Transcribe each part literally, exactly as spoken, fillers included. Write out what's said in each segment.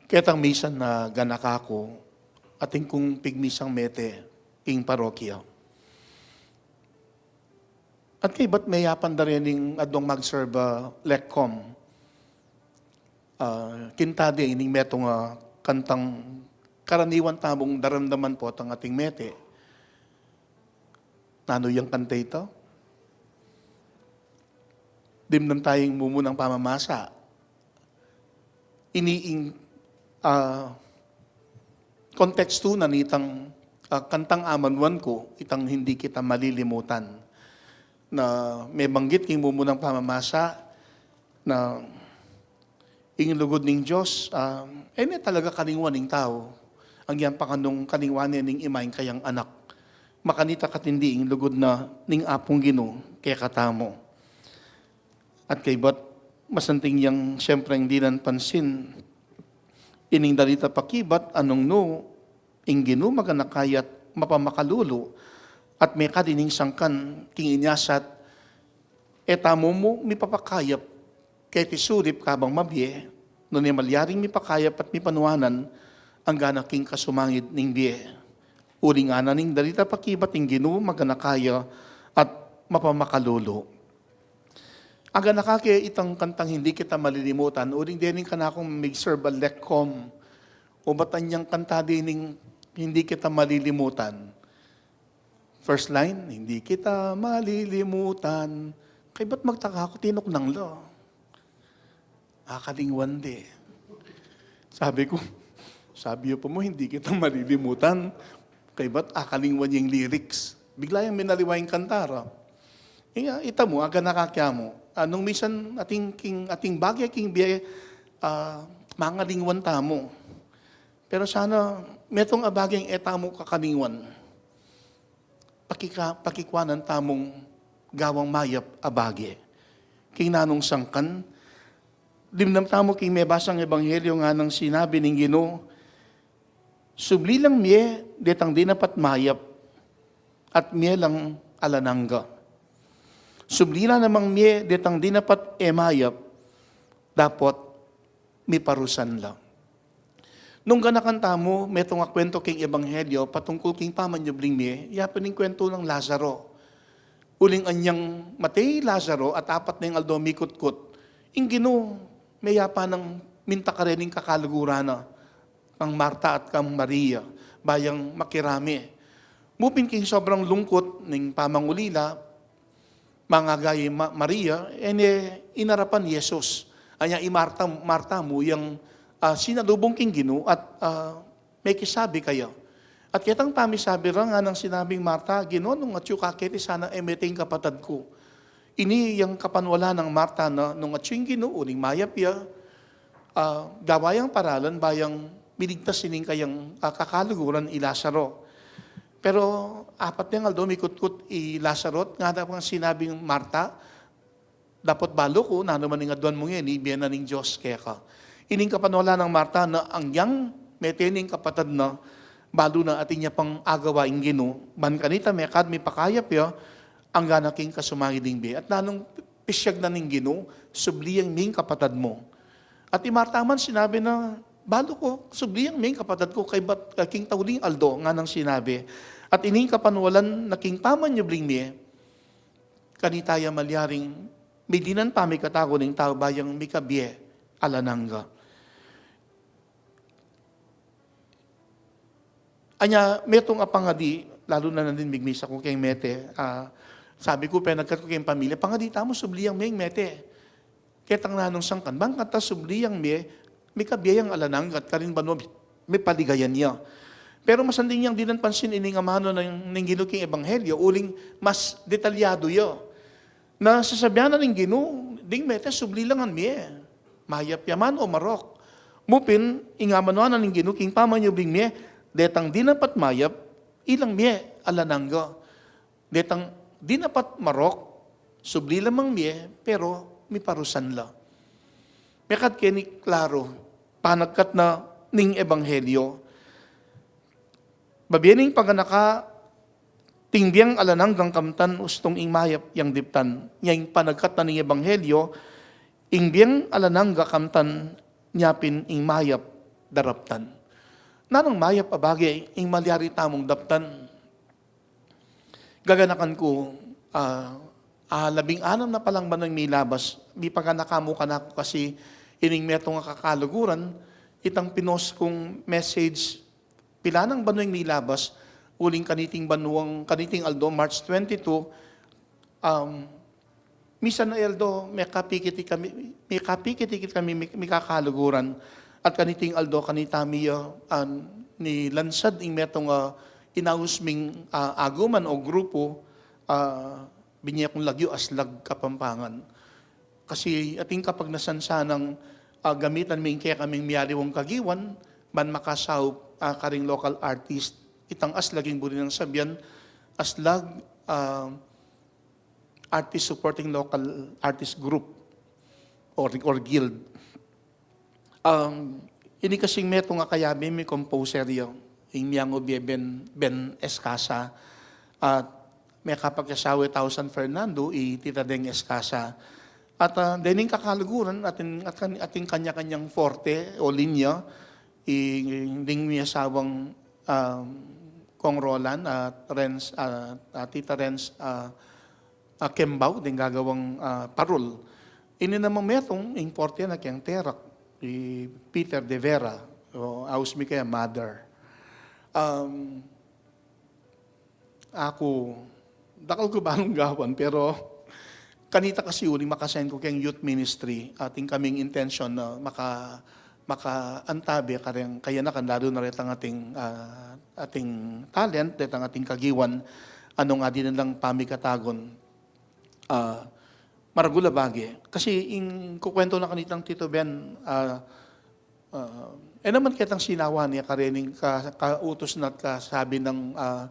Ketang misan a ganaka ku, atin kung pigmisang mete king parokya. At kaybat meyapan da rening adwang mag-serve a lekkom. Ah, kinta de ining metung a kantang karaniwan tamung daramdaman potang ating mete. Nanu yang kanta ita? Dimdam tayung mumunang pamamasa. Ini ing, ah, kontekstu na nitang, ah, kantang amanuan ku, itang Hindi Kita Malilimutan. Na mebanggit king mumunang pamamasa na ing lugud ning Dios, ah, e ne talaga kalingwan ning tau. Agyang pakanung kalingwan ne ning Ima ing kayang Anak. Makanita katindi ing lugud na ning Apung Ginu kekatamu. At kaybat, masanting yang siyempre ing dinan pansin, ining darita pakibat, a nung nu ing Ginu maganaka ya at mapamakalulu, at mekad ining sangkan king inyasat, e tamu mu mipapakayap keti sulip kabang mabie, nune malyaring mipakayap at mipanuanan anggana king kasumangid ning bie. Uling ngana ning darita pakibat, ing Ginu maganaka ya at mapamakalulu. Aganaka ke itang kantang Hindi Kita Malilimutan, uling dening kanakung mig-serve a lekkom. Ubat anyang kanta dening Hindi Kita Malilimutan? First line, "Hindi kita malilimutan." Kaybat magtaka ku, tinuknang la. Akalingwan de. Sabi ku, sabi yu pa mu, "Hindi kita malilimutan." Kaybat akalingwan yang lyrics. Bigla yang minaliwa ing kanta ra. Iya, ita mu, aganaka ke mu. Nung misan atin king, atin bage king bie, ah, mangalingwan tamu. Pero sana, metung a bageng e tamu kakalingwan. Pakika-, pakikuanan tamung gawang mayap a bage. King nanung sangkan, dimdam tamu king mebasang ebanghelyo, nganang sinabi ning Ginu, "Subli lang mie detang dinapat mayap, at mie lang alang angga. Subli la namang mie detang dinapat e mayap, dapot miparusan la." Nung ganakan tamu, metung a kuwentu king ebanghelyo patungkul king pamanyubling mie, ya pin ing kuwentu nang Lazaro. Uling anyang mate i Lazaro at apat ne ing aldo mikutkut, ing Ginu meyapa nang minta kareng kakaluguran na, kang Marta at kang Maria, ba yang makirame. Mu pin king sobrang lungkut ning pamangulila, mangagay Ma-, Maria, e ne inarapan i Jesus. Anya i Marta, Marta mu yang, ah, sinalubung king Ginu at, ah, mekisabi kaya. At ketang pamisabi ra, nganang sinabing Marta, "Ginu, nung atyu ka keti, sana e mete ing kapatad ku." Ini yang kapanwalan nang Marta na nung atyu ing Ginu, uling mayap ya, ah, gawa yang paralan ba yang miligtas ining kayang, ah, kakaluguran i Lazaro. Pero apat ne ing aldo mikutkut i Lazaro, ngana pang sinabing Marta, "Dapot balu ku, nanu man ing aduan mu ngeni, ibie na ning Dios keka." Ining kapanwalan nang Marta na agyang mete ne ing kapatad na, balu na atin ya pang agawa ing Ginu, ban kanita mekad mipakayap ya anggana king kasumangid ning bie. At nanung pisyag na ning Ginu, "Subli yang mie ing kapatad mu." At i Marta man sinabi na, "Balu ku, subli yang mie ing kapatad ku, kaybat, ah, king tauling aldo," nganang sinabi. At ining kapanwalan na king pamanyubling mie, kanita ya malyaring midinan pamikatago ning tau ba yang mikabie alang angga. Anya, metung a pangadi, lalu na nandin migmisa ku keng mete, ah, sabi ku, penagkat ku keng pamilya, "Pangadi tamu, subli yang mie ing mete." Ketang nanung sangkan, bang kanta subli yang mie, mikabie yang alang angga, karin banua mipaligayan ya. Pero masanting yang dinan pansin ining amanu ning, ning Ginu king ebanghelyo, uling mas detalyado ya. Na sasabian na ning Ginu, ding mete subli lang ngan mie. Mayap ya man o marok. Mu pin, ing amanuan na ning Ginu king pamanyubling mie, detang dinapat mayap, ilang mie alang angga. Detang dinapat marok, subli la mang mie, pero miparusan la. Mekad keni klaru, panagkat na ning ebanghelyo. Babie ning paganaka, ing bieng alang anggang kamtan ustung ing mayap yang diptan. Nya ing panagkat na ning ebanghelyo, ing bieng alang angga kamtan nya pin ing mayap daraptan. Nanung mayap a bage ing malyari tamung daptan? Gaganakan ku, ah, ah, labing anam na palang banwang milabas, mipaganaka mu kanaku kasi ining metung a kakaluguran, itang pinost kung message, pila nang banwang milabas, uling kaniting banwang, kaniting aldo, March twenty-two, um, misan a aldo, mekapikit kami, mekapikit kami, mi-, mikakaluguran. At kaniting aldo, kanita mi, ah, an, nilansad ing metung a inaus ming, ah, aguman o grupu, ah, binye kung lagyu Aslag Kapampangan. Kasi ating kapagnasan sanang, ah, gamitan mi ing kekaming miyaliwang kagiwan, ban makasaup, ah, karing local artist, itang Aslag ing buri nang sabian, Aslag, ah, Artist Supporting Local Artist Group or, or Guild. Um, ini kasing metung a kayabe mi composer ya, ing miyangu bie Ben, Ben Escasa, at mekapagkasawa tau San Fernando, i Tita Deng Escasa. At, ah, dening kakaluguran, atin, atin, atin kanya-kanyang forte o linya, i, ding mi asawang, um, Kong Roland at Renz, ah, ah, Tita Renz, ah, ah, Kembao, ding gagawang, ah, parol. Ini namang metung, ing forte na keng Terak, i Peter de Vera, o aus mi kaya Mother. Um, aku, dakal ku balung gawan, pero kanita kasi uli maka-assign ku keng youth ministry, atin kaming intention na maka-, makaantabe kareng kayanakan, lalu na retang ating, ah, ating talent, retang ating kagiwan, nung atin lang pamikatagun, ah, maragul a bage. Kasi ing kukwento na kanitang Tito Ben, ah, ah, e naman ketang sinawa ne karening ka-, kautus na at kasabi nang, ah,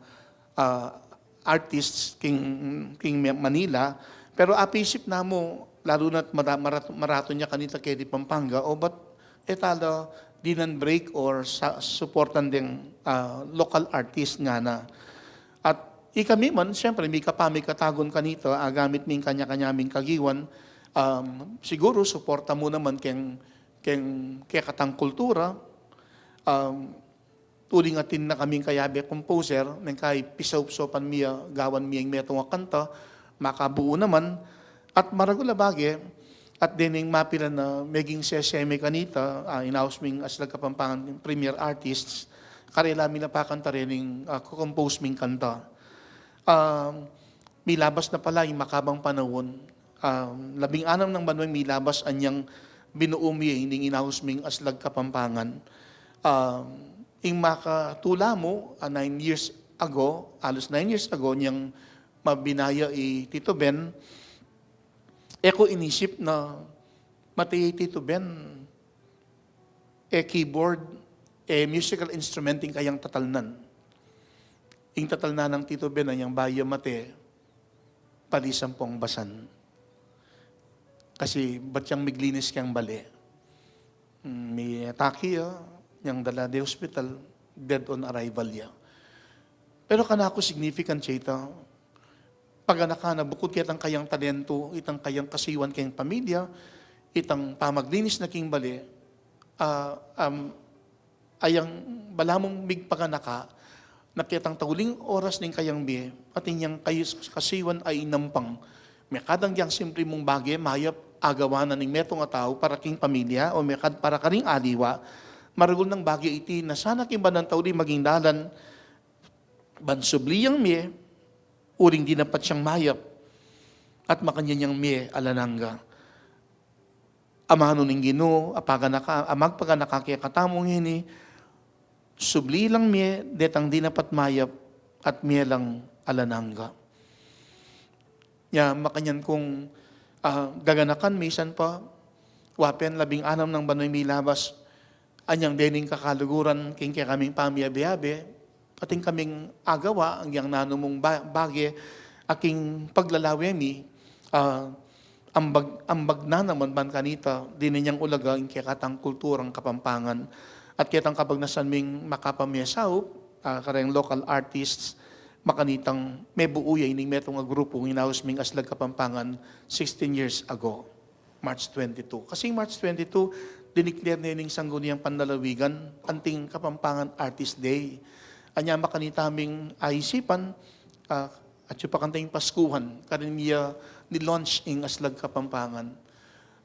ah, artists king, king Manila. Pero apisip namu, lalu na't mara-, marat-, maratun ya kanita keti Pampanga, o ba't e tala dinan break or sa-, suportan deng, ah, local artist ngana. At ikami man, siyempre, mikapamikatagun kanita, agamit mi ing kanya-kanya ming kagiwan, um, siguru, suporta mu naman keng, keng, kekatang kultura, um, uling atin na kaming kayabe composer, neng kai pisaup-saupan mi ya, gawan mi ing metung a kanta, makabuu naman, at maragul a bage, at dening mapilan a meging sese mi kanita, ah, inaus ming Aslag Kapampangan premier artists, karela mi na pakanta rening, ah, kukompose ming kanta. Ah, milabas na pala ing Makabang Panaun. Ah, labing anam nang banwang milabas anyang binuu mi ining inaus ming Aslag Kapampangan. Ah, ing makatula mu, ah, nine years ago, alus nine years ago, nyang mabinaya i Tito Ben, e ku inisip na mate i Tito Ben, e keyboard, e musical instrument ing kayang tatalnan. Ing tatalnan nang Tito Ben anyang bayu ya mate, palisan pung basan. Kasi bat yang miglinis keng bale. Mm, mi-atake ya, nyang dala de hospital, dead on arrival ya. Pero kanaku significant ya ita. Paganaka na bukut ketang kayang talentu, itang kayang kasiwan keng pamilya, itang pamaglinis na king bale, ah, um, ayang balamu migpaganaka, na ketang tauling oras ning kayang bie, atin yang kayus-, kasiwan a inampang. Mekad agyang simple mung bage, mayap, agawa na ning metung a tau para king pamilya, o mekad para karing aliwa, maragul nang bage iti, na sana king bandang tauli maging dalan, ban subli yang mie, uling dinapat yang mayap, at makanyan yang mie alang angga. Amanu ning Ginu, a paganaka, a magpaganaka kekatamu ngeni, subli lang mie, detang dinapat mayap, at mie lang alang angga. Nya, makanyan kung, ah, gaganakan, misan pa, wa pen labing anam nang banwang milabas, anyang dening kakaluguran, king kekaming pamiabe-abe, atin kaming agawa, agyang nanu mung ba-, bage, a king paglalawe mi, ah, ambag, ambag na naman ban kanita, dininan yang ulaga, ing kekatang kulturang Kapampangan. At ketang kabagnasan ming makapamiasaup, ah, kareng local artists, makanitang mebuu ya ining metung a grupu, inaus ming Aslag Kapampangan, sixteen years ago, March twenty-two. Kasi March twenty-two, diniklar ne ning Sangguniang Panlalawigan anting Kapampangan Artist Day. Anya makanita ming aisipan, ah, at yu pa kanting Paskuhan, karin ya ni-launch ing Aslag Kapampangan.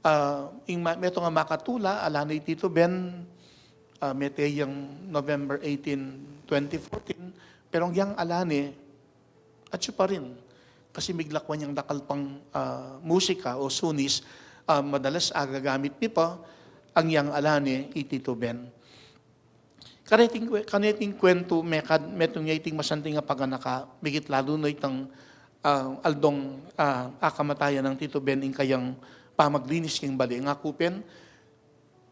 Ah, ing ma-, metung a makatula, ala ne i Tito Ben, ah, mete yang November eighteen, twenty fourteen, pero yang ala ne, atyu pa rin. Kasi miglakwan yang dakal pang, ah, musika o sunis, ah, madalas agagamit mi pa, ang yang ala ne i Tito Ben. Kaneting kwe-, kaneting kwentu, mekad, metung ya iting masanting a paganaka, migit lalu na itang, ah, aldong, ah, akamatayan nang Tito Ben ing kayang pamaglinis king bale. Ngaku pin,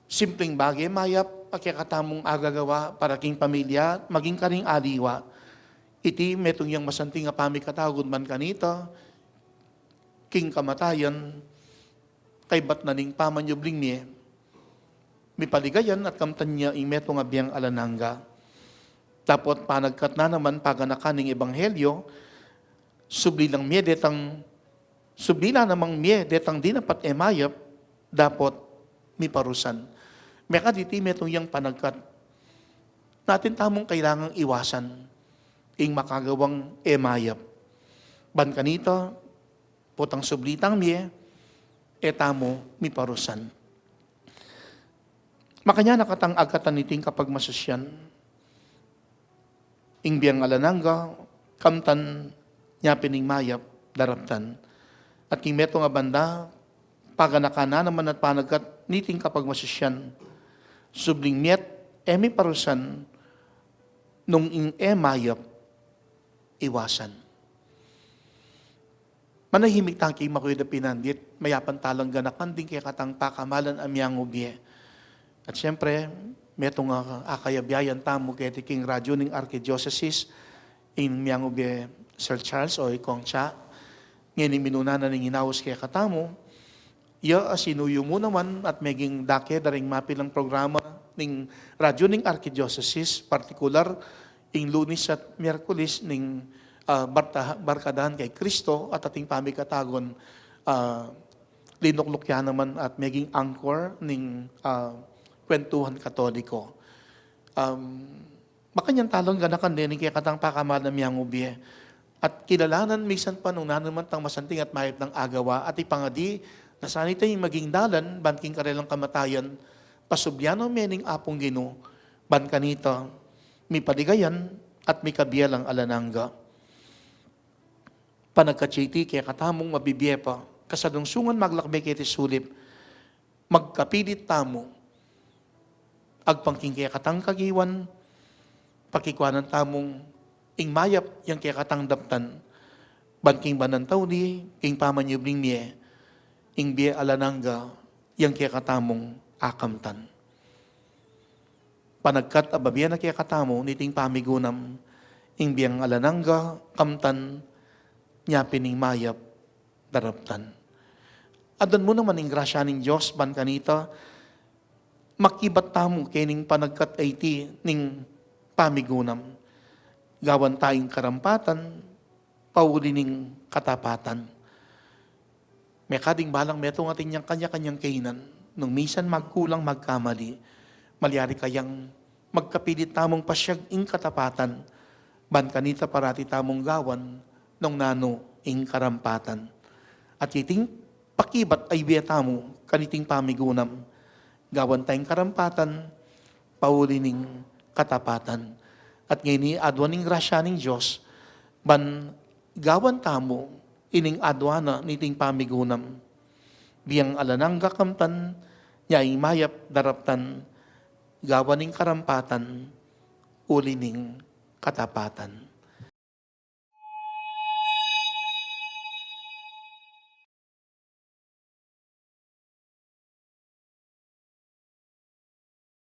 simpleng bage mayap a kekatamung agagawa para king pamilya, maging karing aliwa. Iti metung yang masanting a pamikatagun man kanita, king kamatayan, kaybat na ning pamanyubling mie, mipaligayan at kamtan ya ing metung a biang alang angga. Dapot panagkat na naman paganakan ning ebanghelyo, subli lang mie detang, subli la namang mie detang dinapat e mayap, dapot miparusan. Mekad iti metung yang panagkat, atin tamung kailangang iwasan ing makagawang e mayap. Ban kanita, potang subli tang mie, e tamu miparusan. Makanyan na katang agkatan iting kapagmasusyan, ing biang alang angga, kamtan, nya pin ing mayap, daraptan. At king metung a banda, paganakan na naman at panagkat niting kapagmasusyan, subling miet, e miparusan, nung ing e mayap, iwasan. Manahimik tang king makuyud a pinandit, mayap tang ganakan ding kekatang pakamalan a miangubie. At siyempre, metung a, a kayabiayan tamu keti king radyu ning Archidiocesis, ing miangubie Sir Charles o i Kong Cha, ngeni minuna na ning inaus kekatamu, ya a sinuyu mu naman at meging dake da ring mapilang programa ning radyu ning Archidiocesis, partikular ing Lunis at Miyerkules ning, ah, Barta-, Barkadahan kay Kristo at ating pamikatagun, ah, linukluk ya naman at meging anchor ning, ah, Kwentuhan Katoliko. Um, Makanyan tang ganakan deni kekatang pakamalan a miangubie. At kilalanan misan pa nung nanu man tang masanting at mayap nang agawa at ipangadi na sana ita ing maging dalan ban king karelang kamatayan, pasublian no me ning Apung Ginu, ban kanita, mipaligayan at mikabie lang alang angga. Panagkat iti kekatamung mabibie pa, kasalungsungan maglakbe keti sulip, magkapilit tamu. Agpang king kekatang kagiwan, pakikuanan tamung ing mayap yang kekatang daptan. Ban king banal a tauli, king pamanyubling mie, ing bie alang angga yang kekatamung akamtan. Panagkat a babie na kekatamu niting pamigunam, ing biang alang angga, kamtan, nya pin ing mayap, daraptan. Aduan mu naman ing grasya ning Dios ban kanita, makibat tamu kening panagkat a iti ning pamigunam. Gawan ta ing karampatan, pauli ning katapatan. Mekad ing balang metung atin yang kanya-kanyang kainan, nung misan magkulang magkamali, malyari kayang magkapilit tamung pasiag ing katapatan, ban kanita parati tamung gawan nung nanu ing karampatan. At iting pakibat a ibie tamu kaniting pamigunam, gawan tang karampatan, pauli ning katapatan. At ngeni aduan ing grasya ning Dios, ban gawan tamu ining aduan na niting pamigunam. Biang alang angga kamtan, nya ing mayap daraptan, gawan ing karampatan, uli ning katapatan.